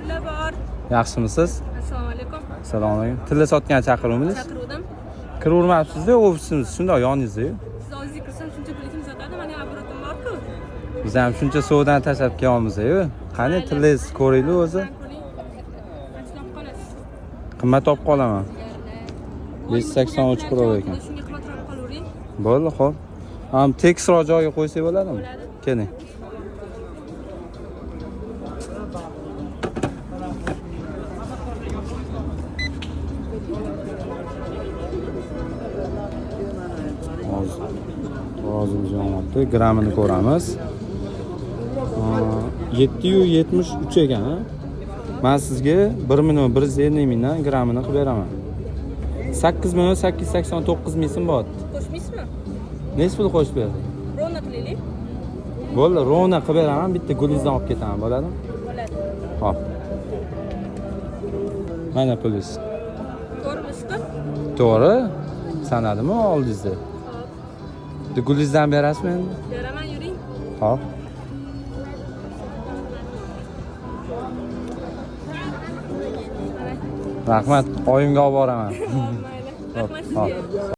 Tilla bor. Yaxshimisiz? Assalomu alaykum. Assalomu alaykum. Tilla sotgan chaqiruvmisiz? Chaqiruvdim. Kiravermabsiz-da, ofisimiz shundoq yoningizda-yu. Siz o'zingiz kirsam shuncha pul kim sotadi? Mani оборот im bor-ku. Biz ham shuncha sovdan tashlab kelyapmiz-yu. Qani tillangizni ko'raylik o'zi. Ko'ring. Qanchadan olib qolasiz? Qimmat olib qolaman. 583 pro ekan. Shunga qimmatroq qolavering. Bo'ldi, xo'p. Ham tekisroq joyga qo'ysak bo'ladimi? Bo'ladi. Keling. Hozir tarozimiz yonyapti. Grammini ko'ramiz. 773 ekan, ha? Men sizga 1 million 150 mingdan grammini qilib beraman. 8 million 889 ming so'm bo'lyapti. Qo'shmaysizmi? Nechi pul qo'shib berdik? Ровно qilaylik. Bo'ldi, ровно qilib beraman, bitta gulingizdan olib ketaman, bo'ladimi? Bo'ladi. Hop. Mana pulingiz. To'g'rimi shu? To'g'ri? Sanadimi oldingizda? Hop. Bitta gulingizdan berasizmi endi? Beraman, yuring. Hop. Rahmat, oyimga olib boraman. Hop, mayli. Rahmat Hop. sizga.